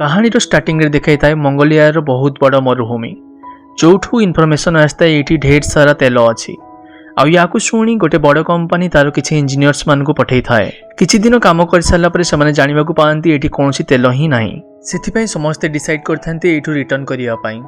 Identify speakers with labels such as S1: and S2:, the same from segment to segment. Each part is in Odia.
S1: କାହାଣୀର ଷ୍ଟାର୍ଟିଂରେ ଦେଖାଇଥାଏ ମଙ୍ଗୋଲିଆର ବହୁତ ବଡ଼ ମରୁଭୂମି, ଯୋଉଠୁ ଇନଫର୍ମେସନ୍ ଆସିଥାଏ ଏଇଠି ଢେର ସାରା ତେଲ ଅଛି। ଆଉ ୟାକୁ ଶୁଣି ଗୋଟେ ବଡ଼ କମ୍ପାନୀ ତାର କିଛି ଇଞ୍ଜିନିୟର୍ସ ମାନଙ୍କୁ ପଠେଇଥାଏ। କିଛି ଦିନ କାମ କରିସାରିଲା ପରେ ସେମାନେ ଜାଣିବାକୁ ପାଆନ୍ତି ଏଇଠି କୌଣସି ତେଲ ହିଁ ନାହିଁ। ସେଥିପାଇଁ ସମସ୍ତେ ଡିସାଇଡ୍ କରିଥାନ୍ତି ଏଇଠୁ ରିଟର୍ନ କରିବା ପାଇଁ।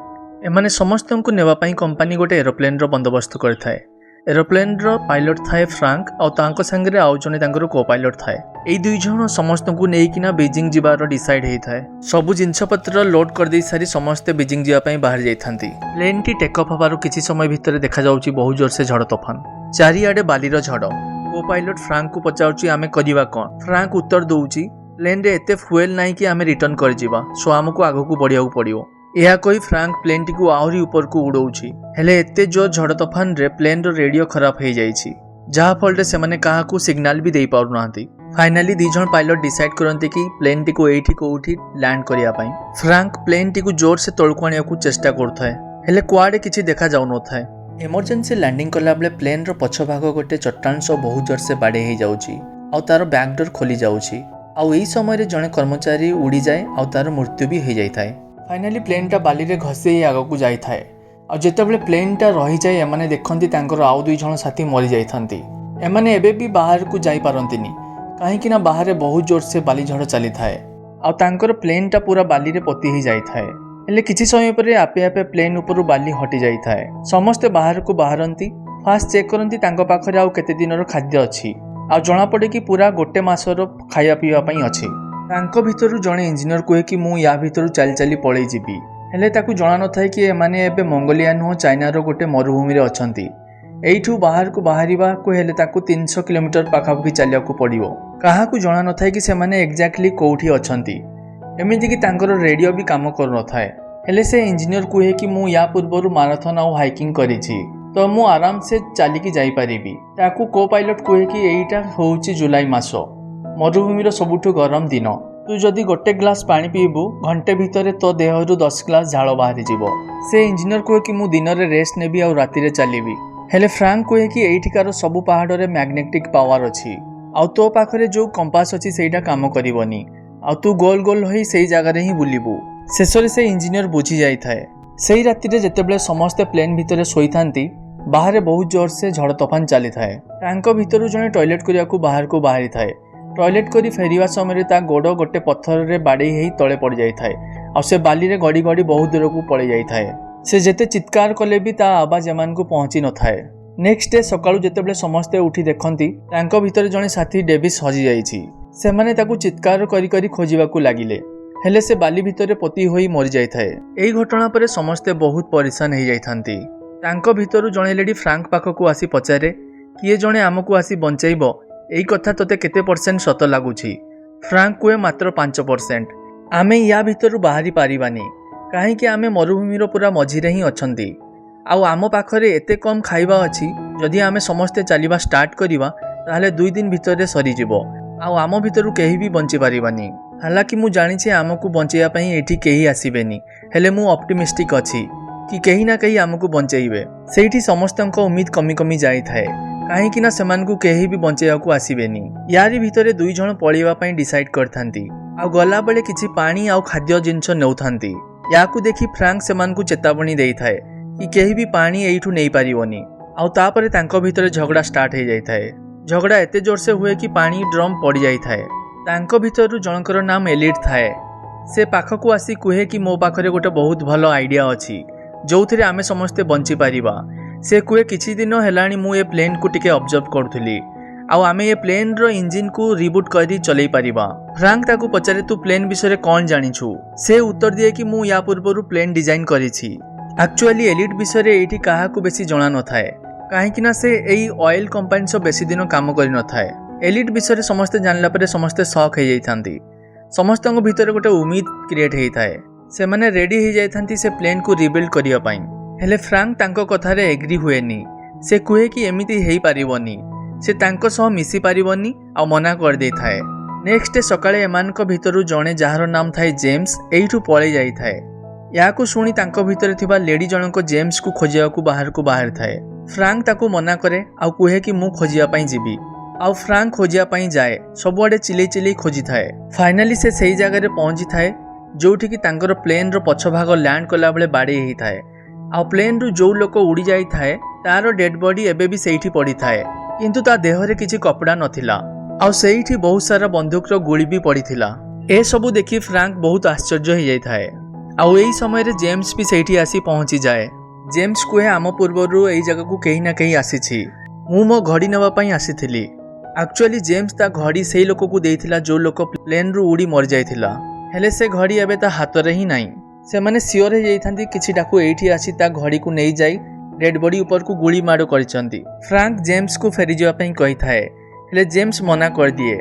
S1: ଏମାନେ ସମସ୍ତଙ୍କୁ ନେବା ପାଇଁ କମ୍ପାନୀ ଗୋଟେ ଏରୋପ୍ଲେନ୍ର ବନ୍ଦୋବସ୍ତ କରିଥାଏ। ଏରୋପ୍ଲେନ୍ର ପାଇଲଟ୍ ଥାଏ ଫ୍ରାଙ୍କ, ଆଉ ତାଙ୍କ ସାଙ୍ଗରେ ଆଉ ଜଣେ ତାଙ୍କର କୋ ପାଇଲଟ୍ ଥାଏ। ଏଇ ଦୁଇ ଜଣ ସମସ୍ତଙ୍କୁ ନେଇକିନା ବେଜିଂ ଯିବାର ଡିସାଇଡ୍ ହେଇଥାଏ। ସବୁ ଜିନିଷପତ୍ର ଲୋଡ୍ କରିଦେଇ ସାରି ସମସ୍ତେ ବେଜିଂ ଯିବା ପାଇଁ ବାହାରି ଯାଇଥାନ୍ତି। ପ୍ଲେନ୍ଟି ଟେକଅପ୍ ହେବାର କିଛି ସମୟ ଭିତରେ ଦେଖାଯାଉଛି ବହୁ ଜୋରସେ ଝଡ଼ ତୋଫାନ, ଚାରିଆଡ଼େ ବାଲିର ଝଡ଼। କୋ ପାଇଲଟ୍ ଫ୍ରାଙ୍କକୁ ପଚାରୁଛି, ଆମେ କରିବା କ'ଣ? ଫ୍ରାଙ୍କ ଉତ୍ତର ଦଉଛି, ପ୍ଲେନ୍ରେ ଏତେ ଫୁଏଲ୍ ନାହିଁ କି ଆମେ ରିଟର୍ନ କରିଯିବା, ସୋ ଆମକୁ ଆଗକୁ ବଢ଼ିବାକୁ ପଡ଼ିବ। ଏହା କହି ଫ୍ରାଙ୍କ ପ୍ଲେନ୍ଟିକୁ ଆହୁରି ଉପରକୁ ଉଡ଼ଉଛି। ହେଲେ ଏତେ ଜୋର ଝଡ଼ ତୋଫାନରେ ପ୍ଲେନ୍ର ରେଡ଼ିଓ ଖରାପ ହେଇଯାଇଛି, ଯାହାଫଳରେ ସେମାନେ କାହାକୁ ସିଗ୍ନାଲ ବି ଦେଇପାରୁନାହାନ୍ତି। ଫାଇନାଲି ଦୁଇ ଜଣ ପାଇଲଟ୍ ଡିସାଇଡ୍ କରନ୍ତି କି ପ୍ଲେନ୍ଟିକୁ ଏଇଠି କୋଉଠି ଲ୍ୟାଣ୍ଡ କରିବା ପାଇଁ। ଫ୍ରାଙ୍କ ପ୍ଲେନ୍ଟିକୁ ଜୋରସେ ତଳକୁ ଆଣିବାକୁ ଚେଷ୍ଟା କରୁଥାଏ, ହେଲେ କୁଆଡ଼େ କିଛି ଦେଖାଯାଉନଥାଏ। ଏମର୍ଜେନ୍ସି ଲ୍ୟାଣ୍ଡିଂ କଲାବେଳେ ପ୍ଲେନ୍ର ପଛ ଭାଗ ଗୋଟେ ଚଟ୍ଟାଣ ସହ ବହୁତ ଜୋରସେ ବାଡ଼େଇ ହେଇଯାଉଛି ଆଉ ତାର ବ୍ୟାକ୍ ଡୋର୍ ଖୋଲି ଯାଉଛି। ଆଉ ଏଇ ସମୟରେ ଜଣେ କର୍ମଚାରୀ ଉଡ଼ିଯାଏ ଆଉ ତାର ମୃତ୍ୟୁ ବି ହେଇଯାଇଥାଏ। ଫାଇନାଲି ପ୍ଲେନ୍ଟା ବାଲିରେ ଘଷି ହେଇ ଆଗକୁ ଯାଇଥାଏ। ଆଉ ଯେତେବେଳେ ପ୍ଲେନ୍ଟା ରହିଯାଏ, ଏମାନେ ଦେଖନ୍ତି ତାଙ୍କର ଆଉ ଦୁଇ ଜଣ ସାଥୀ ମରିଯାଇଥାନ୍ତି। ଏମାନେ ଏବେ ବି ବାହାରକୁ ଯାଇପାରନ୍ତିନି, କାହିଁକି ନା ବାହାରେ ବହୁତ ଜୋରସେ ବାଲି ଝଡ଼ ଚାଲିଥାଏ ଆଉ ତାଙ୍କର ପ୍ଲେନ୍ଟା ପୁରା ବାଲିରେ ପୋତି ହେଇଯାଇଥାଏ। ହେଲେ କିଛି ସମୟ ପରେ ଆପେ ଆପେ ପ୍ଲେନ୍ ଉପରୁ ବାଲି ହଟି ଯାଇଥାଏ। ସମସ୍ତେ ବାହାରକୁ ବାହାରନ୍ତି। ଫାଷ୍ଟ ଚେକ୍ କରନ୍ତି ତାଙ୍କ ପାଖରେ ଆଉ କେତେ ଦିନର ଖାଦ୍ୟ ଅଛି, ଆଉ ଜଣାପଡ଼େ କି ପୁରା ଗୋଟେ ମାସର ଖାଇବା ପିଇବା ପାଇଁ ଅଛି। ତାଙ୍କ ଭିତରୁ ଜଣେ ଇଞ୍ଜିନିୟର କୁହେ କି ମୁଁ ୟା ଭିତରୁ ଚାଲି ଚାଲି ପଳେଇ ଯିବି। ହେଲେ ତାକୁ ଜଣା ନଥାଏ କି ଏମାନେ ଏବେ ମଙ୍ଗୋଲିଆ ନୁହଁ, ଚାଇନାର ଗୋଟେ ମରୁଭୂମିରେ ଅଛନ୍ତି। ଏଇଠୁ ବାହାରକୁ ବାହାରିବାକୁ ହେଲେ ତାକୁ 300 କିଲୋମିଟର ପାଖାପାଖି ଚାଲିବାକୁ ପଡ଼ିବ। କାହାକୁ ଜଣା ନଥାଏ କି ସେମାନେ ଏକ୍ଜାକ୍ଟଲି କୋଉଠି ଅଛନ୍ତି। ଏମିତିକି ତାଙ୍କର ରେଡ଼ିଓ ବି କାମ କରୁନଥାଏ। ହେଲେ ସେ ଇଞ୍ଜିନିୟର କୁହେ କି ମୁଁ ୟା ପୂର୍ବରୁ ମାରାଥନ୍ ଆଉ ହାଇକିଂ କରିଛି, ତ ମୁଁ ଆରାମସେ ଚାଲିକି ଯାଇପାରିବି। ତାକୁ କୋ ପାଇଲଟ୍ କୁହେ କି ଏଇଟା ହେଉଛି ଜୁଲାଇ ମାସ, ମରୁଭୂମିର ସବୁଠୁ ଗରମ ଦିନ। ତୁ ଯଦି ଗୋଟେ ଗ୍ଲାସ୍ ପାଣି ପିଇବୁ, ଘଣ୍ଟେ ଭିତରେ ତୋ ଦେହରୁ 10 ଗ୍ଲାସ୍ ଝାଳ ବାହାରିଯିବ। ସେ ଇଞ୍ଜିନିୟର କୁହେ କି ମୁଁ ଦିନରେ ରେଷ୍ଟ ନେବି ଆଉ ରାତିରେ ଚାଲିବି। ହେଲେ ଫ୍ରାଙ୍କ କୁହେ କି ଏଇଠିକାର ସବୁ ପାହାଡ଼ରେ ମ୍ୟାଗ୍ନେଟିକ୍ ପାୱାର ଅଛି ଆଉ ତୋ ପାଖରେ ଯେଉଁ କମ୍ପାସ ଅଛି ସେଇଟା କାମ କରିବନି, ଆଉ ତୁ ଗୋଲ ଗୋଲ ହୋଇ ସେଇ ଜାଗାରେ ହିଁ ବୁଲିବୁ। ଶେଷରେ ସେ ଇଞ୍ଜିନିୟର ବୁଝି ଯାଇଥାଏ। ସେଇ ରାତିରେ ଯେତେବେଳେ ସମସ୍ତେ ପ୍ଲେନ୍ ଭିତରେ ଶୋଇଥାନ୍ତି, ବାହାରେ ବହୁତ ଜୋରସେ ଝଡ଼ ତୋଫାନ ଚାଲିଥାଏ। ତାଙ୍କ ଭିତରୁ ଜଣେ ଟଏଲେଟ୍ କରିବାକୁ ବାହାରକୁ ବାହାରିଥାଏ। ଟଏଲେଟ୍ କରି ଫେରିବା ସମୟରେ ତା ଗୋଡ଼ ଗୋଟେ ପଥରରେ ବାଡ଼େଇ ହେଇ ତଳେ ପଡ଼ିଯାଇଥାଏ ଆଉ ସେ ବାଲିରେ ଗଡ଼ି ଗଡ଼ି ବହୁତ ଦୂରକୁ ପଳେଇ ଯାଇଥାଏ। ସେ ଯେତେ ଚିତ୍କାର କଲେ ବି ତା ଆବାଜ ଏମାନଙ୍କୁ ପହଞ୍ଚି ନଥାଏ। ନେକ୍ସଟ ଡେ ସକାଳୁ ଯେତେବେଳେ ସମସ୍ତେ ଉଠି ଦେଖନ୍ତି, ତାଙ୍କ ଭିତରେ ଜଣେ ସାଥୀ ଡେଭିସ୍ ହଜିଯାଇଛି। ସେମାନେ ତାକୁ ଚିତ୍କାର କରି କରି ଖୋଜିବାକୁ ଲାଗିଲେ, ହେଲେ ସେ ବାଲି ଭିତରେ ପୋତି ହୋଇ ମରିଯାଇଥାଏ। ଏଇ ଘଟଣା ପରେ ସମସ୍ତେ ବହୁତ ପରିଶାନ ହେଇଯାଇଥାନ୍ତି। ତାଙ୍କ ଭିତରୁ ଜଣେ ଲେଡି ଫ୍ରାଙ୍କ ପାଖକୁ ଆସି ପଚାରେ, କିଏ ଜଣେ ଆମକୁ ଆସି ବଞ୍ଚେଇବ, ଏଇ କଥା ତୋତେ କେତେ ପରସେଣ୍ଟ ସତ ଲାଗୁଛି? ଫ୍ରାଙ୍କ କୁହେ, ମାତ୍ର 5%। ଆମେ ୟା ଭିତରୁ ବାହାରି ପାରିବାନି, କାହିଁକି ଆମେ ମରୁଭୂମିର ପୁରା ମଝିରେ ହିଁ ଅଛନ୍ତି ଆଉ ଆମ ପାଖରେ ଏତେ କମ୍ ଖାଇବା ଅଛି। ଯଦି ଆମେ ସମସ୍ତେ ଚାଲିବା ଷ୍ଟାର୍ଟ କରିବା, ତାହେଲେ 2 ଦିନ ଭିତରେ ସରିଯିବ ଆଉ ଆମ ଭିତରୁ କେହି ବି ବଞ୍ଚି ପାରିବାନି। ହାଲାକି ମୁଁ ଜାଣିଛି ଆମକୁ ବଞ୍ଚେଇବା ପାଇଁ ଏଇଠି କେହି ଆସିବେନି, ହେଲେ ମୁଁ ଅପ୍ଟିମିଷ୍ଟିକ୍ ଅଛି କି କେହି ନା କେହି ଆମକୁ ବଞ୍ଚେଇବେ। ସେଇଠି ସମସ୍ତଙ୍କ ଉମିଦ କମି କମି ଯାଇଥାଏ, କାହିଁକି ନା ସେମାନଙ୍କୁ କେହି ବି ବଞ୍ଚେଇବାକୁ ଆସିବେନି। ୟାରି ଭିତରେ ଦୁଇ ଜଣ ପଳେଇବା ପାଇଁ ଡିସାଇଡ୍ କରିଥାନ୍ତି ଆଉ ଗଲାବେଳେ କିଛି ପାଣି ଆଉ ଖାଦ୍ୟ ଜିନିଷ ନେଉଥାନ୍ତି। ୟାକୁ ଦେଖି ଫ୍ରାଙ୍କ ସେମାନଙ୍କୁ ଚେତାବନୀ ଦେଇଥାଏ କି କେହି ବି ପାଣି ଏଇଠୁ ନେଇପାରିବନି। ଆଉ ତାପରେ ତାଙ୍କ ଭିତରେ ଝଗଡ଼ା ଷ୍ଟାର୍ଟ ହେଇଯାଇଥାଏ। ଝଗଡ଼ା ଏତେ ଜୋରସେ ହୁଏ କି ପାଣି ଡ୍ରମ୍ ପଡ଼ିଯାଇଥାଏ। ତାଙ୍କ ଭିତରୁ ଜଣଙ୍କର ନାମ ଏଲିଟ୍ ଥାଏ। ସେ ପାଖକୁ ଆସି କୁହେ କି ମୋ ପାଖରେ ଗୋଟେ ବହୁତ ଭଲ ଆଇଡ଼ିଆ ଅଛି, ଯୋଉଥିରେ ଆମେ ସମସ୍ତେ ବଞ୍ଚିପାରିବା। ସେ କୁହେ, କିଛି ଦିନ ହେଲାଣି ମୁଁ ଏ ପ୍ଲେନ୍କୁ ଟିକେ ଅବଜର୍ଭ କରୁଥିଲି ଆଉ ଆମେ ଏ ପ୍ଲେନ୍ର ଇଞ୍ଜିନ୍କୁ ରିବୁଟ୍ କରି ଚଲେଇ ପାରିବା। ଫ୍ରାଙ୍କ ତାକୁ ପଚାରେ, ତୁ ପ୍ଲେନ୍ ବିଷୟରେ କ'ଣ ଜାଣିଛୁ? ସେ ଉତ୍ତର ଦିଏ କି ମୁଁ ୟା ପୂର୍ବରୁ ପ୍ଲେନ୍ ଡିଜାଇନ୍ କରିଛି। ଆକ୍ଚୁଆଲି ଏଲିଟ୍ ବିଷୟରେ ଏଇଠି କାହାକୁ ବେଶୀ ଜଣା ନଥାଏ, କାହିଁକି ନା ସେ ଏଇ ଅଏଲ୍ କମ୍ପାନୀ ସହ ବେଶୀ ଦିନ କାମ କରିନଥାଏ। ଏଲିଟ୍ ବିଷୟରେ ସମସ୍ତେ ଜାଣିଲା ପରେ ସମସ୍ତେ ସକ୍ ହେଇଯାଇଥାନ୍ତି। ସମସ୍ତଙ୍କ ଭିତରେ ଗୋଟେ ଉମିଦ କ୍ରିଏଟ୍ ହେଇଥାଏ। ସେମାନେ ରେଡି ହେଇଯାଇଥାନ୍ତି ସେ ପ୍ଲେନ୍କୁ ରିବିଲ୍ଡ କରିବା ପାଇଁ। ହେଲେ ଫ୍ରାଙ୍କ ତାଙ୍କ କଥାରେ ଏଗ୍ରି ହୁଏନି। ସେ କୁହେ କି ଏମିତି ହେଇପାରିବନି, ସେ ତାଙ୍କ ସହ ମିଶି ପାରିବନି ଆଉ ମନା କରିଦେଇଥାଏ। ନେକ୍ସଟ ଡେ ସକାଳେ ଏମାନଙ୍କ ଭିତରୁ ଜଣେ, ଯାହାର ନାମ ଥାଏ ଜେମ୍ସ, ଏଇଠୁ ପଳେଇ ଯାଇଥାଏ। ଏହାକୁ ଶୁଣି ତାଙ୍କ ଭିତରେ ଥିବା ଲେଡି ଜଣଙ୍କ ଜେମ୍ସକୁ ଖୋଜିବାକୁ ବାହାରକୁ ବାହାରିଥାଏ। ଫ୍ରାଙ୍କ ତାକୁ ମନା କରେ ଆଉ କୁହେ କି ମୁଁ ଖୋଜିବା ପାଇଁ ଯିବି। ଆଉ ଫ୍ରାଙ୍କ ଖୋଜିବା ପାଇଁ ଯାଏ। ସବୁଆଡ଼େ ଚିଲେଇ ଚିଲେଇ ଖୋଜିଥାଏ। ଫାଇନାଲି ସେ ସେଇ ଜାଗାରେ ପହଞ୍ଚିଥାଏ। ଯୋଉଠିକି ତାଙ୍କର ପ୍ଲେନ୍ର ପଛ ଭାଗ ଲ୍ୟାଣ୍ଡ କଲାବେଳେ ବାଡ଼େଇ ହେଇଥାଏ। ଆଉ ପ୍ଲେନ୍ରୁ ଯୋଉ ଲୋକ ଉଡ଼ି ଯାଇଥାଏ, ତାର ଡେଡ୍ ବଡି ଏବେ ବି ସେଇଠି ପଡ଼ିଥାଏ, କିନ୍ତୁ ତା ଦେହରେ କିଛି କପଡ଼ା ନଥିଲା। ଆଉ ସେଇଠି ବହୁତ ସାରା ବନ୍ଧୁକର ଗୁଳି ବି ପଡ଼ିଥିଲା। ଏସବୁ ଦେଖି ଫ୍ରାଙ୍କ ବହୁତ ଆଶ୍ଚର୍ଯ୍ୟ ହେଇଯାଇଥାଏ। ଆଉ ଏଇ ସମୟରେ ଜେମ୍ସ ବି ସେଇଠି ଆସି ପହଞ୍ଚିଯାଏ। ଜେମ୍ସ କୁହେ, ଆମ ପୂର୍ବରୁ ଏଇ ଜାଗାକୁ କେହି ନା କେହି ଆସିଛି। ମୁଁ ମୋ ଘଡ଼ି ନେବା ପାଇଁ ଆସିଥିଲି। ଆକ୍ଚୁଆଲି ଜେମ୍ସ ତା ଘଡ଼ି ସେଇ ଲୋକକୁ ଦେଇଥିଲା, ଯୋଉ ଲୋକ ପ୍ଲେନ୍ରୁ ଉଡ଼ି ମରିଯାଇଥିଲା। ହେଲେ ସେ ଘଡ଼ି ଏବେ ତା ହାତରେ ହିଁ ନାହିଁ। ସେମାନେ ସିଓର ହେଇଯାଇଥାନ୍ତି, କିଛି ଡାକୁ ଏଇଠି ଆସି ତା ଘଡ଼ିକୁ ନେଇଯାଇ ଡେଡ୍ ବଡି ଉପରକୁ ଗୁଳି ମାଡ଼ କରିଛନ୍ତି। ଫ୍ରାଙ୍କ ଜେମ୍ସକୁ ଫେରିଯିବା ପାଇଁ କହିଥାଏ, ହେଲେ ଜେମ୍ସ ମନା କରିଦିଏ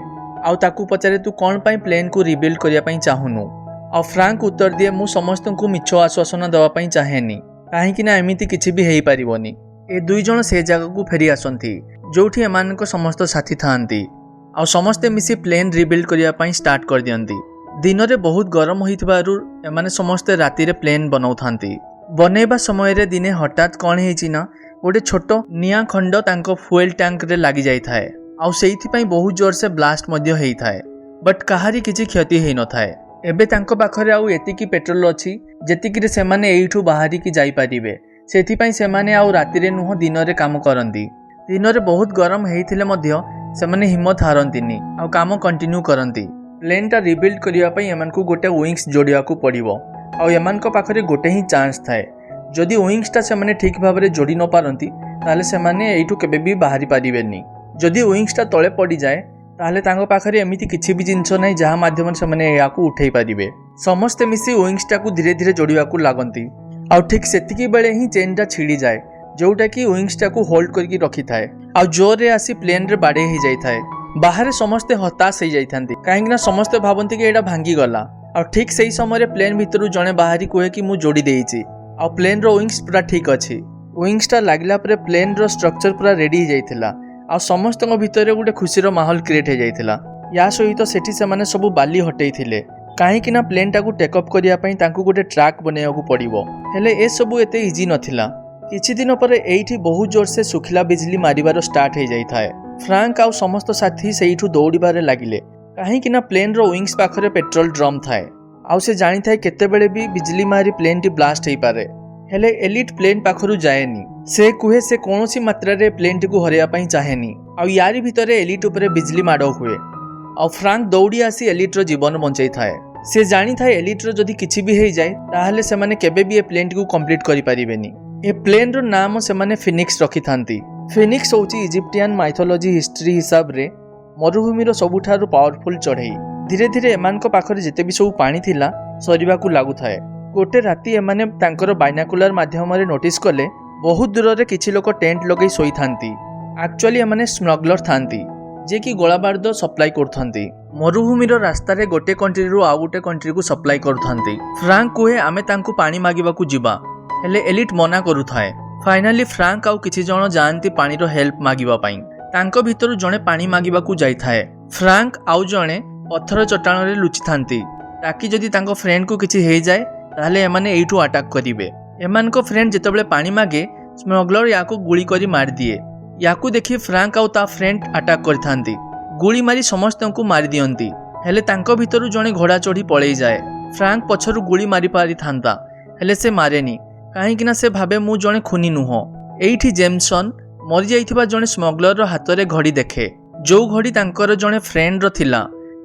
S1: ଆଉ ତାକୁ ପଚାରେ, ତୁ କ'ଣ ପାଇଁ ପ୍ଲେନ୍କୁ ରିବିଲ୍ଡ କରିବା ପାଇଁ ଚାହୁଁନୁ? ଆଉ ଫ୍ରାଙ୍କ ଉତ୍ତର ଦିଏ, ମୁଁ ସମସ୍ତଙ୍କୁ ମିଛ ଆଶ୍ୱାସନା ଦେବା ପାଇଁ ଚାହେଁନି, କାହିଁକି ନା ଏମିତି କିଛି ବି ହେଇପାରିବନି। ଏ ଦୁଇ ଜଣ ସେ ଜାଗାକୁ ଫେରି ଆସନ୍ତି, ଯୋଉଠି ଏମାନଙ୍କ ସମସ୍ତ ସାଥୀ ଥାଆନ୍ତି। ଆଉ ସମସ୍ତେ ମିଶି ପ୍ଲେନ୍ ରିବିଲ୍ଡ କରିବା ପାଇଁ ଷ୍ଟାର୍ଟ କରିଦିଅନ୍ତି। ଦିନରେ ବହୁତ ଗରମ ହୋଇଥିବାରୁ ଏମାନେ ସମସ୍ତେ ରାତିରେ ପ୍ଲେନ୍ ବନାଉଥାନ୍ତି। ବନେଇବା ସମୟରେ ଦିନେ ହଠାତ୍ କ'ଣ ହେଇଛି ନା, ଗୋଟେ ଛୋଟ ନିଆଁ ଖଣ୍ଡ ତାଙ୍କ ଫୁଏଲ୍ ଟ୍ୟାଙ୍କରେ ଲାଗିଯାଇଥାଏ। ଆଉ ସେଇଥିପାଇଁ ବହୁତ ଜୋରସେ ବ୍ଲାଷ୍ଟ ମଧ୍ୟ ହେଇଥାଏ, ବଟ୍ କାହାରି କିଛି କ୍ଷତି ହେଇନଥାଏ। ଏବେ ତାଙ୍କ ପାଖରେ ଆଉ ଏତିକି ପେଟ୍ରୋଲ ଅଛି, ଯେତିକିରେ ସେମାନେ ଏଇଠୁ ବାହାରିକି ଯାଇପାରିବେ। ସେଥିପାଇଁ ସେମାନେ ଆଉ ରାତିରେ ନୁହଁ, ଦିନରେ କାମ କରନ୍ତି। ଦିନରେ ବହୁତ ଗରମ ହେଇଥିଲେ ମଧ୍ୟ ସେମାନେ ହିମ୍ମତ ହାରନ୍ତିନି ଆଉ କାମ କଣ୍ଟିନ୍ୟୁ କରନ୍ତି। ପ୍ଲେନ୍ଟା ରିବିଲ୍ଡ କରିବା ପାଇଁ ଏମାନଙ୍କୁ ଗୋଟେ ୱିଙ୍ଗସ୍ ଯୋଡ଼ିବାକୁ ପଡ଼ିବ। ଆଉ ଏମାନଙ୍କ ପାଖରେ ଗୋଟେ ହିଁ ଚାନ୍ସ ଥାଏ। ଯଦି ୱିଙ୍ଗସଟା ସେମାନେ ଠିକ୍ ଭାବରେ ଯୋଡ଼ି ନ ପାରନ୍ତି, ତାହେଲେ ସେମାନେ ଏଇଠୁ କେବେ ବି ବାହାରି ପାରିବେନି। ଯଦି ୱିଙ୍ଗସଟା ତଳେ ପଡ଼ିଯାଏ, ତାହେଲେ ତାଙ୍କ ପାଖରେ ଏମିତି କିଛି ବି ଜିନିଷ ନାହିଁ, ଯାହା ମାଧ୍ୟମରେ ସେମାନେ ଏହାକୁ ଉଠେଇ ପାରିବେ। ସମସ୍ତେ ମିଶି ୱିଙ୍ଗସଟାକୁ ଧୀରେ ଧୀରେ ଯୋଡ଼ିବାକୁ ଲାଗନ୍ତି। ଆଉ ଠିକ୍ ସେତିକି ବେଳେ ହିଁ ଚେନ୍ଟା ଛିଡ଼ିଯାଏ, ଯୋଉଟାକି ୱିଙ୍ଗସଟାକୁ ହୋଲ୍ଡ କରିକି ରଖିଥାଏ, ଆଉ ଜୋରରେ ଆସି ପ୍ଲେନ୍ରେ ବାଡ଼େଇ ହେଇଯାଇଥାଏ। ବାହାରେ ସମସ୍ତେ ହତାଶ ହେଇଯାଇଥାନ୍ତି, କାହିଁକିନା ସମସ୍ତେ ଭାବନ୍ତି କି ଏଇଟା ଭାଙ୍ଗିଗଲା। ଆଉ ଠିକ୍ ସେଇ ସମୟରେ ପ୍ଲେନ୍ ଭିତରୁ ଜଣେ ବାହାରି କୁହେ କି ମୁଁ ଯୋଡ଼ି ଦେଇଛି ଆଉ ପ୍ଲେନ୍ର ୱିଙ୍ଗସ୍ ପୁରା ଠିକ୍ ଅଛି। ୱିଙ୍ଗସଟା ଲାଗିଲା ପରେ ପ୍ଲେନ୍ର ଷ୍ଟ୍ରକ୍ଚର ପୁରା ରେଡି ହେଇଯାଇଥିଲା। ଆଉ ସମସ୍ତଙ୍କ ଭିତରେ ଗୋଟେ ଖୁସିର ମାହୋଲ କ୍ରିଏଟ୍ ହେଇଯାଇଥିଲା। ୟା ସହିତ ସେଠି ସେମାନେ ସବୁ ବାଲି ହଟେଇଥିଲେ, କାହିଁକି ନା ପ୍ଲେନ୍ଟାକୁ ଟେକଅପ୍ କରିବା ପାଇଁ ତାଙ୍କୁ ଗୋଟେ ଟ୍ରାକ୍ ବନେଇବାକୁ ପଡ଼ିବ। ହେଲେ ଏସବୁ ଏତେ ଇଜି ନଥିଲା। କିଛି ଦିନ ପରେ ଏଇଠି ବହୁତ ଜୋରସେ ଶୁଖିଲା ବିଜଲି ମାରିବାର ଷ୍ଟାର୍ଟ ହେଇଯାଇଥାଏ। ଫ୍ରାଙ୍କ ଆଉ ସମସ୍ତ ସାଥୀ ସେଇଠୁ ଦୌଡ଼ିବାରେ ଲାଗିଲେ, କାହିଁକି ନା ପ୍ଲେନ୍ର ୱିଙ୍ଗସ୍ ପାଖରେ ପେଟ୍ରୋଲ ଡ୍ରମ୍ ଥାଏ। ଆଉ ସେ ଜାଣିଥାଏ କେତେବେଳେ ବି ବିଜଲି ମାରି ପ୍ଲେନ୍ଟି ବ୍ଲାଷ୍ଟ ହେଇପାରେ। ହେଲେ ଏଲିଟ୍ ପ୍ଲେନ୍ ପାଖରୁ ଯାଏନି। ସେ କୁହେ, ସେ କୌଣସି ମାତ୍ରାରେ ପ୍ଲେନ୍ଟିକୁ ହରାଇବା ପାଇଁ ଚାହେଁନି। ଆଉ ୟାରି ଭିତରେ ଏଲିଟ୍ ଉପରେ ବିଜଲି ମାଡ଼ ହୁଏ। ଆଉ ଫ୍ରାଙ୍କ ଦୌଡ଼ି ଆସି ଏଲିଟ୍ର ଜୀବନ ବଞ୍ଚେଇଥାଏ। ସେ ଜାଣିଥାଏ, ଏଲିଟ୍ର ଯଦି କିଛି ବି ହେଇଯାଏ, ତାହେଲେ ସେମାନେ କେବେ ବି ଏ ପ୍ଲେନ୍ଟିକୁ କମ୍ପ୍ଲିଟ୍ କରିପାରିବେନି। ଏ ପ୍ଲେନ୍ର ନାମ ସେମାନେ ଫିନିକ୍ସ ରଖିଥାନ୍ତି। ଫିନିକ୍ସ ହେଉଛି ଇଜିପ୍ଟିଆନ୍ ମାଇଥୋଲୋଜି ହିଷ୍ଟ୍ରି ହିସାବରେ ମରୁଭୂମିର ସବୁଠାରୁ ପାୱାରଫୁଲ୍ ଚଢ଼େଇ। ଧୀରେ ଧୀରେ ଏମାନଙ୍କ ପାଖରେ ଯେତେ ବି ସବୁ ପାଣି ଥିଲା, ସରିବାକୁ ଲାଗୁଥାଏ। ଗୋଟେ ରାତି ଏମାନେ ତାଙ୍କର ବାଇନାକୁଲାର ମାଧ୍ୟମରେ ନୋଟିସ୍ କଲେ, ବହୁତ ଦୂରରେ କିଛି ଲୋକ ଟେଣ୍ଟ ଲଗେଇ ଶୋଇଥାନ୍ତି। ଆକ୍ଚୁଆଲି ଏମାନେ ସ୍ମଗଲର ଥାନ୍ତି, ଯିଏକି ଗୋଳାବାରୁଦ ସପ୍ଲାଇ କରୁଥାନ୍ତି। ମରୁଭୂମିର ରାସ୍ତାରେ ଗୋଟେ କଣ୍ଟ୍ରିରୁ ଆଉ ଗୋଟେ କଣ୍ଟ୍ରିକୁ ସପ୍ଲାଇ କରୁଥାନ୍ତି। ଫ୍ରାଙ୍କ କୁହେ, ଆମେ ତାଙ୍କୁ ପାଣି ମାଗିବାକୁ ଯିବା। ହେଲେ ଏଲିଟ୍ ମନା କରୁଥାଏ। ଫାଇନାଲି ଫ୍ରାଙ୍କ ଆଉ କିଛି ଜଣ ଯାଆନ୍ତି ପାଣିର ହେଲ୍ପ ମାଗିବା ପାଇଁ। ତାଙ୍କ ଭିତରୁ ଜଣେ ପାଣି ମାଗିବାକୁ ଯାଇଥାଏ। ଫ୍ରାଙ୍କ ଆଉ ଜଣେ ପଥର ଚଟାଣରେ ଲୁଚିଥାନ୍ତି, ତାକି ଯଦି ତାଙ୍କ ଫ୍ରେଣ୍ଡକୁ କିଛି ହେଇଯାଏ, ତାହେଲେ ଏମାନେ ଏଇଠୁ ଆଟାକ୍ କରିବେ। ଏମାନଙ୍କ ଫ୍ରେଣ୍ଡ ଯେତେବେଳେ ପାଣି ମାଗେ, ସ୍ମଗଲର ୟାକୁ ଗୁଳି କରି ମାରିଦିଏ। ୟାକୁ ଦେଖି ଫ୍ରାଙ୍କ ଆଉ ତା ଫ୍ରେଣ୍ଡ ଆଟାକ୍ କରିଥାନ୍ତି। ଗୁଳି ମାରି ସମସ୍ତଙ୍କୁ ମାରିଦିଅନ୍ତି। ହେଲେ ତାଙ୍କ ଭିତରୁ ଜଣେ ଘୋଡ଼ା ଚଢ଼ି ପଳେଇଯାଏ। ଫ୍ରାଙ୍କ ପଛରୁ ଗୁଳି ମାରି ପାରିଥାନ୍ତା, ହେଲେ ସେ ମାରେନି, କାହିଁକିନା ସେ ଭାବେ ମୁଁ ଜଣେ ଖୁନି ନୁହଁ। ଏଇଠି ଜେମସନ୍ ମରିଯାଇଥିବା ଜଣେ ସ୍ମଗଲରର ହାତରେ ଘଡ଼ି ଦେଖେ, ଯୋଉ ଘଡ଼ି ତାଙ୍କର ଜଣେ ଫ୍ରେଣ୍ଡର ଥିଲା,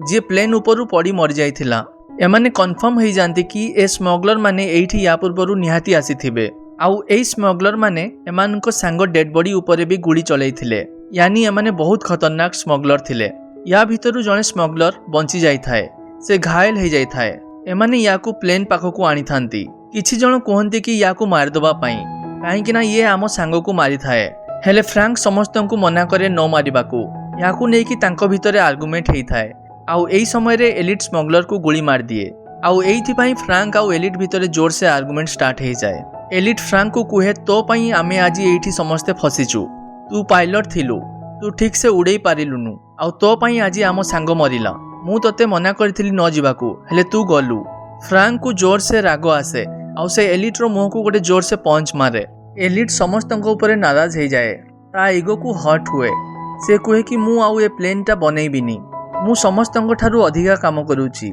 S1: ଯିଏ ପ୍ଲେନ୍ ଉପରୁ ପଡ଼ି ମରିଯାଇଥିଲା। ଏମାନେ କନଫର୍ମ ହେଇଯାଆନ୍ତି କି ଏ ସ୍ମଗଲର ମାନେ ଏଇଠି ୟା ପୂର୍ବରୁ ନିହାତି ଆସିଥିବେ। ଆଉ ଏଇ ସ୍ମଗଲର ମାନେ ଏମାନଙ୍କ ସାଙ୍ଗ ଡେଡ୍ ବଡି ଉପରେ ବି ଗୁଳି ଚଲେଇଥିଲେ। ୟାନି ଏମାନେ ବହୁତ ଖତରନାକ ସ୍ମଗଲର ଥିଲେ। ୟା ଭିତରୁ ଜଣେ ସ୍ମଗଲର ବଞ୍ଚି ଯାଇଥାଏ। ସେ ଘାୟଲ ହେଇଯାଇଥାଏ। ଏମାନେ ୟାକୁ ପ୍ଲେନ୍ ପାଖକୁ ଆଣିଥାନ୍ତି। କିଛି ଜଣ କୁହନ୍ତି କି ୟାକୁ ମାରିଦେବା ପାଇଁ, କାହିଁକି ନା ଇଏ ଆମ ସାଙ୍ଗକୁ ମାରିଥାଏ। ହେଲେ ଫ୍ରାଙ୍କ ସମସ୍ତଙ୍କୁ ମନା କରେ ନ ମାରିବାକୁ। ୟାକୁ ନେଇକି ତାଙ୍କ ଭିତରେ ଆର୍ଗୁମେଣ୍ଟ ହେଇଥାଏ। ଆଉ ଏଇ ସମୟରେ ଏଲିଟ୍ ସ୍ମଗଲରକୁ ଗୁଳି ମାରିଦିଏ। ଆଉ ଏଇଥିପାଇଁ ଫ୍ରାଙ୍କ ଆଉ ଏଲିଟ୍ ଭିତରେ ଜୋରସେ ଆର୍ଗୁମେଣ୍ଟ ଷ୍ଟାର୍ଟ ହେଇଯାଏ। ଏଲିଟ୍ ଫ୍ରାଙ୍କକୁ କୁହେ, ତୋ ପାଇଁ ଆମେ ଆଜି ଏଇଠି ସମସ୍ତେ ଫସିଛୁ। ତୁ ପାଇଲଟ ଥିଲୁ, ତୁ ଠିକ୍ ସେ ଉଡ଼େଇ ପାରିଲୁନୁ, ଆଉ ତୋ ପାଇଁ ଆଜି ଆମ ସାଙ୍ଗ ମରିଲା। ମୁଁ ତୋତେ ମନା କରିଥିଲି ନ ଯିବାକୁ, ହେଲେ ତୁ ଗଲୁ। ଫ୍ରାଙ୍କକୁ ଜୋରସେ ରାଗ ଆସେ ଆଉ ସେ ଏଲିଟ୍ର ମୁହଁକୁ ଗୋଟେ ଜୋରସେ ପଞ୍ଚ ମାରେ। ଏଲିଟ୍ ସମସ୍ତଙ୍କ ଉପରେ ନାରାଜ ହେଇଯାଏ। ତା ଇଗୋକୁ ହର୍ଟ ହୁଏ। ସେ କୁହେ କି ମୁଁ ଆଉ ଏ ପ୍ଲେନ୍ଟା ବନେଇବିନି। ମୁଁ ସମସ୍ତଙ୍କ ଠାରୁ ଅଧିକା କାମ କରୁଛି।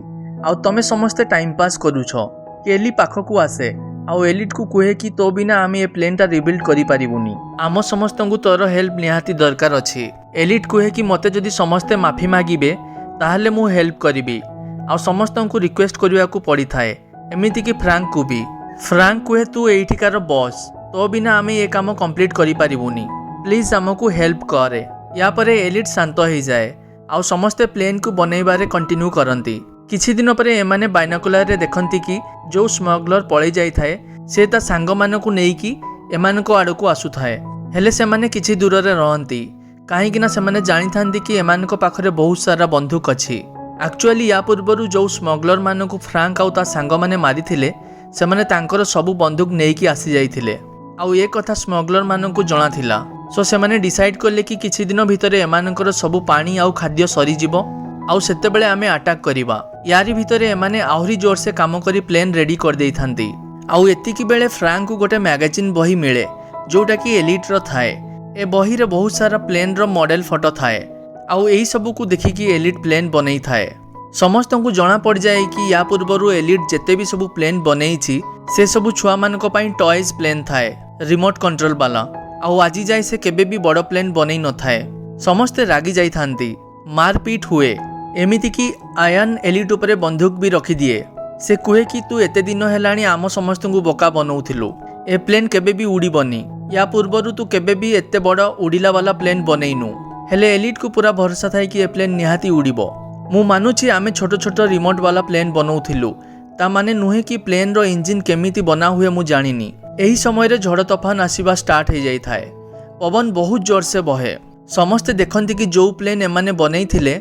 S1: ଆଉ ତମେ ସମସ୍ତେ ଟାଇମ୍ ପାସ୍ କରୁଛ। କେଲି ପାଖକୁ ଆସେ ଆଉ ଏଲିଟ୍କୁ କୁହେ କି ତୋ ବିନା ଆମେ ଏ ପ୍ଲେନ୍ଟା ରିବିଲ୍ଡ କରିପାରିବୁନି, ଆମ ସମସ୍ତଙ୍କୁ ତୋର ହେଲ୍ପ ନିହାତି ଦରକାର ଅଛି। ଏଲିଟ୍ କୁହେ କି ମୋତେ ଯଦି ସମସ୍ତେ ମାଫି ମାଗିବେ, ତାହେଲେ ମୁଁ ହେଲ୍ପ କରିବି। ଆଉ ସମସ୍ତଙ୍କୁ ରିକ୍ୱେଷ୍ଟ କରିବାକୁ ପଡ଼ିଥାଏ, ଏମିତିକି ଫ୍ରାଙ୍କକୁ ବି। ଫ୍ରାଙ୍କ କୁହେ, ତୁ ଏଇଠିକାର ବସ୍, ତୋ ବିନା ଆମେ ଏ କାମ କମ୍ପ୍ଲିଟ୍ କରିପାରିବୁନି, ପ୍ଲିଜ୍ ଆମକୁ ହେଲ୍ପ କରେ। ୟା ପରେ ଏଲିଟ୍ ଶାନ୍ତ ହେଇଯାଏ ଆଉ ସମସ୍ତେ ପ୍ଲେନ୍କୁ ବନେଇବାରେ କଣ୍ଟିନ୍ୟୁ କରନ୍ତି। କିଛି ଦିନ ପରେ ଏମାନେ ବାଇନାକୁଲାରରେ ଦେଖନ୍ତି କି ଯେଉଁ ସ୍ମଗଲର ପଳେଇ ଯାଇଥାଏ, ସେ ତା ସାଙ୍ଗମାନଙ୍କୁ ନେଇକି ଏମାନଙ୍କ ଆଡ଼କୁ ଆସୁଥାଏ। ହେଲେ ସେମାନେ କିଛି ଦୂରରେ ରହନ୍ତି, କାହିଁକିନା ସେମାନେ ଜାଣିଥାନ୍ତି କି ଏମାନଙ୍କ ପାଖରେ ବହୁତ ସାରା ବନ୍ଧୁକ ଅଛି। ଆକ୍ଚୁଆଲି ୟା ପୂର୍ବରୁ ଯେଉଁ ସ୍ମଗଲରମାନଙ୍କୁ ଫ୍ରାଙ୍କ ଆଉ ତା ସାଙ୍ଗମାନେ ମାରିଥିଲେ, ସେମାନେ ତାଙ୍କର ସବୁ ବନ୍ଧୁକ ନେଇକି ଆସିଯାଇଥିଲେ ଆଉ ଏ କଥା ସ୍ମଗଲରମାନଙ୍କୁ ଜଣାଥିଲା। ସୋ ସେମାନେ ଡିସାଇଡ୍ କଲେ କି କିଛି ଦିନ ଭିତରେ ଏମାନଙ୍କର ସବୁ ପାଣି ଆଉ ଖାଦ୍ୟ ସରିଯିବ ଆଉ ସେତେବେଳେ ଆମେ ଆଟାକ୍ କରିବା। ୟାରି ଭିତରେ ଏମାନେ ଆହୁରି ଜୋରସେ କାମ କରି ପ୍ଲେନ୍ ରେଡି କରିଦେଇଥାନ୍ତି। ଆଉ ଏତିକି ବେଳେ ଫ୍ରାଙ୍କକୁ ଗୋଟେ ମ୍ୟାଗାଜିନ୍ ବହି ମିଳେ, ଯୋଉଟାକି ଏଲିଟ୍ର ଥାଏ। ଏ ବହିରେ ବହୁତ ସାରା ପ୍ଲେନ୍ର ମଡେଲ ଫଟୋ ଥାଏ ଆଉ ଏଇ ସବୁକୁ ଦେଖିକି ଏଲିଟ୍ ପ୍ଲେନ୍ ବନେଇଥାଏ। ସମସ୍ତଙ୍କୁ ଜଣା ପଡ଼ିଯାଏ କି ୟା ପୂର୍ବରୁ ଏଲିଟ୍ ଯେତେ ବି ସବୁ ପ୍ଲେନ୍ ବନେଇଛି, ସେ ସବୁ ଛୁଆମାନଙ୍କ ପାଇଁ ଟଏଜ୍ ପ୍ଲେନ୍ ଥାଏ, ରିମୋଟ୍ କଣ୍ଟ୍ରୋଲ ବାଲା। ଆଉ ଆଜି ଯାଏ ସେ କେବେ ବି ବଡ଼ ପ୍ଲେନ୍ ବନେଇ ନଥାଏ। ସମସ୍ତେ ରାଗି ଯାଇଥାନ୍ତି, ମାରପିଟ ହୁଏ, ଏମିତିକି ଆୟାନ ଏଲିଟ୍ ଉପରେ ବନ୍ଧୁକ ବି ରଖିଦିଏ। ସେ କୁହେ କି ତୁ ଏତେ ଦିନ ହେଲାଣି ଆମ ସମସ୍ତଙ୍କୁ ବୋକା ବନଉଥିଲୁ, ଏ ପ୍ଲେନ୍ କେବେ ବି ଉଡ଼ିବନି, ୟା ପୂର୍ବରୁ ତୁ କେବେ ବି ଏତେ ବଡ଼ ଉଡ଼ିଲା ବାଲା ପ୍ଲେନ୍ ବନେଇନୁ। ହେଲେ ଏଲିଟ୍କୁ ପୁରା ଭରସା ଥାଏ କି ଏ ପ୍ଲେନ୍ ନିହାତି ଉଡ଼ିବ। ମୁଁ ମାନୁଛି, ଆମେ ଛୋଟ ଛୋଟ ରିମୋଟ୍ ବାଲା ପ୍ଲେନ୍ ବନଉଥିଲୁ, ତା ମାନେ ନୁହେଁ କି ପ୍ଲେନ୍ର ଇଞ୍ଜିନ୍ କେମିତି ବନା ହୁଏ ମୁଁ ଜାଣିନି। ଏହି ସମୟରେ ଝଡ଼ ତୋଫାନ ଆସିବା ଷ୍ଟାର୍ଟ ହେଇଯାଇଥାଏ। ପବନ ବହୁତ ଜୋରସେ ବହେ। ସମସ୍ତେ ଦେଖନ୍ତି କି ଯେଉଁ ପ୍ଲେନ୍ ଏମାନେ ବନେଇଥିଲେ,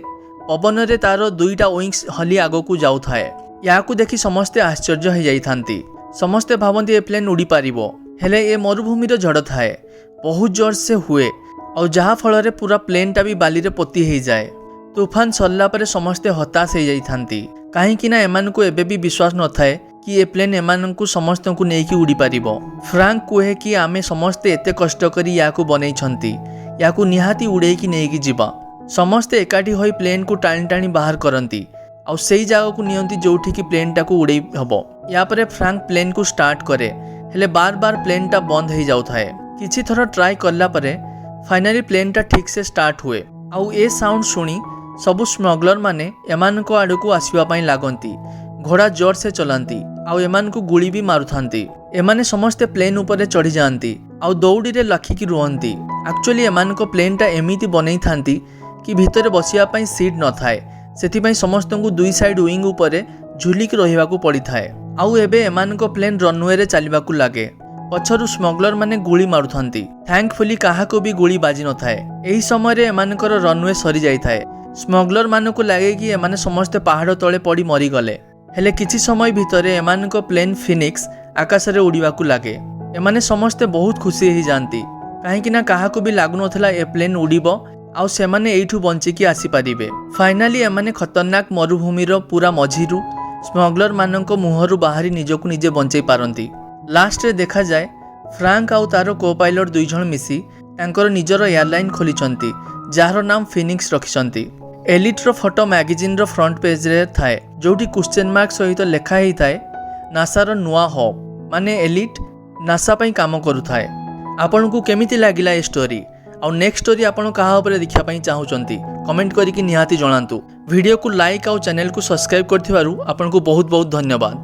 S1: ପବନରେ ତାର ଦୁଇଟା ୱିଙ୍ଗସ୍ ହଲି ଆଗକୁ ଯାଉଥାଏ। ଏହାକୁ ଦେଖି ସମସ୍ତେ ଆଶ୍ଚର୍ଯ୍ୟ ହେଇଯାଇଥାନ୍ତି। ସମସ୍ତେ ଭାବନ୍ତି ଏ ପ୍ଲେନ୍ ଉଡ଼ିପାରିବ। ହେଲେ ଏ ମରୁଭୂମିର ଝଡ଼ ଥାଏ, ବହୁତ ଜୋରସେ ହୁଏ ଆଉ ଯାହା ଫଳରେ ପୁରା ପ୍ଲେନ୍ଟା ବି ବାଲିରେ ପୋତି ହେଇଯାଏ। ତୁଫାନ ସରିଲା ପରେ ସମସ୍ତେ ହତାଶ ହେଇଯାଇଥାନ୍ତି, କାହିଁକି ନା ଏମାନଙ୍କୁ ଏବେ ବି ବିଶ୍ୱାସ ନଥାଏ କି ଏ ପ୍ଲେନ୍ ଏମାନଙ୍କୁ ସମସ୍ତଙ୍କୁ ନେଇକି ଉଡ଼ିପାରିବ। ଫ୍ରାଙ୍କ କୁହେ କି ଆମେ ସମସ୍ତେ ଏତେ କଷ୍ଟ କରି ୟାକୁ ବନେଇଛନ୍ତି, ୟାକୁ ନିହାତି ଉଡ଼େଇକି ନେଇକି ଯିବା। ସମସ୍ତେ ଏକାଠି ହୋଇ ପ୍ଲେନ୍କୁ ଟାଣି ଟାଣି ବାହାର କରନ୍ତି ଆଉ ସେଇ ଜାଗାକୁ ନିଅନ୍ତି ଯୋଉଠିକି ପ୍ଲେନ୍ଟାକୁ ଉଡ଼େଇ ହେବ। ୟା ପରେ ଫ୍ରାଙ୍କ ପ୍ଲେନ୍କୁ ଷ୍ଟାର୍ଟ କରେ, ହେଲେ ବାର ବାର ପ୍ଲେନ୍ଟା ବନ୍ଦ ହେଇଯାଉଥାଏ। କିଛି ଥର ଟ୍ରାଏ କଲା ପରେ ଫାଇନାଲି ପ୍ଲେନ୍ଟା ଠିକ୍ସେ ଷ୍ଟାର୍ଟ ହୁଏ ଆଉ ଏ ସାଉଣ୍ଡ ଶୁଣି ସବୁ ସ୍ମଗଲର ମାନେ ଏମାନଙ୍କ ଆଡ଼କୁ ଆସିବା ପାଇଁ ଲାଗନ୍ତି। ଘୋଡ଼ା ଜୋରସେ ଚଲାନ୍ତି ଆଉ ଏମାନଙ୍କୁ ଗୁଳି ବି ମାରୁଥାନ୍ତି। ଏମାନେ ସମସ୍ତେ ପ୍ଲେନ୍ ଉପରେ ଚଢ଼ିଯାଆନ୍ତି ଆଉ ଦଉଡ଼ିରେ ଲାଖିକି ରୁହନ୍ତି। ଆକ୍ଚୁଆଲି ଏମାନଙ୍କ ପ୍ଲେନ୍ଟା ଏମିତି ବନେଇଥାନ୍ତି କି ଭିତରେ ବସିବା ପାଇଁ ସିଟ୍ ନଥାଏ, ସେଥିପାଇଁ ସମସ୍ତଙ୍କୁ ଦୁଇ ସାଇଡ୍ ୱିଙ୍ଗ ଉପରେ ଝୁଲିକି ରହିବାକୁ ପଡ଼ିଥାଏ। ଆଉ ଏବେ ଏମାନଙ୍କ ପ୍ଲେନ୍ ରନୱେରେ ଚାଲିବାକୁ ଲାଗେ। ପଛରୁ ସ୍ମଗଲର ମାନେ ଗୁଳି ମାରୁଥାନ୍ତି। ଥ୍ୟାଙ୍କଫୁଲି କାହାକୁ ବି ଗୁଳି ବାଜି ନଥାଏ। ଏହି ସମୟରେ ଏମାନଙ୍କର ରନୱେ ସରିଯାଇଥାଏ। ସ୍ମଗଲର ମାନଙ୍କୁ ଲାଗେ କି ଏମାନେ ସମସ୍ତେ ପାହାଡ଼ ତଳେ ପଡ଼ି ମରିଗଲେ। ହେଲେ କିଛି ସମୟ ଭିତରେ ଏମାନଙ୍କ ପ୍ଲେନ୍ ଫିନିକ୍ସ ଆକାଶରେ ଉଡ଼ିବାକୁ ଲାଗେ। ଏମାନେ ସମସ୍ତେ ବହୁତ ଖୁସି ହେଇଯାଆନ୍ତି, କାହିଁକି ନା କାହାକୁ ବି ଲାଗୁନଥିଲା ଏ ପ୍ଲେନ୍ ଉଡ଼ିବ ଆଉ ସେମାନେ ଏଇଠୁ ବଞ୍ଚିକି ଆସିପାରିବେ। ଫାଇନାଲି ଏମାନେ ଖତରନାକ ମରୁଭୂମିର ପୁରା ମଝିରୁ ସ୍ମଗଲର ମାନଙ୍କ ମୁହଁରୁ ବାହାରି ନିଜକୁ ନିଜେ ବଞ୍ଚେଇ ପାରନ୍ତି। ଲାଷ୍ଟରେ ଦେଖାଯାଏ, ଫ୍ରାଙ୍କ ଆଉ ତାର କୋ ପାଇଲଟ ଦୁଇ ଜଣ ମିଶି ତାଙ୍କର ନିଜର ଏୟାରଲାଇନ୍ ଖୋଲିଛନ୍ତି, ଯାହାର ନାମ ଫିନିକ୍ସ ରଖିଛନ୍ତି। ଏଲିଟ୍ର ଫଟୋ ମ୍ୟାଗାଜିନ୍ର ଫ୍ରଣ୍ଟ ପେଜ୍ରେ ଥାଏ, ଯୋଉଠି କ୍ୱେଶ୍ଚନ୍ ମାର୍କ ସହିତ ଲେଖା ହେଇଥାଏ ନାସାର ନୂଆ ହୋପ୍। ମାନେ ଏଲିଟ୍ ନାସା ପାଇଁ କାମ କରୁଥାଏ। ଆପଣଙ୍କୁ କେମିତି ଲାଗିଲା ଏ ଷ୍ଟୋରି ଆଉ ନେକ୍ସଟ ଷ୍ଟୋରି ଆପଣ କାହା ଉପରେ ଦେଖିବା ପାଇଁ ଚାହୁଁଛନ୍ତି, କମେଣ୍ଟ କରିକି ନିହାତି ଜଣାନ୍ତୁ। ଭିଡ଼ିଓକୁ ଲାଇକ୍ ଆଉ ଚ୍ୟାନେଲକୁ ସବସ୍କ୍ରାଇବ୍ କରିଥିବାରୁ ଆପଣଙ୍କୁ ବହୁତ ବହୁତ ଧନ୍ୟବାଦ।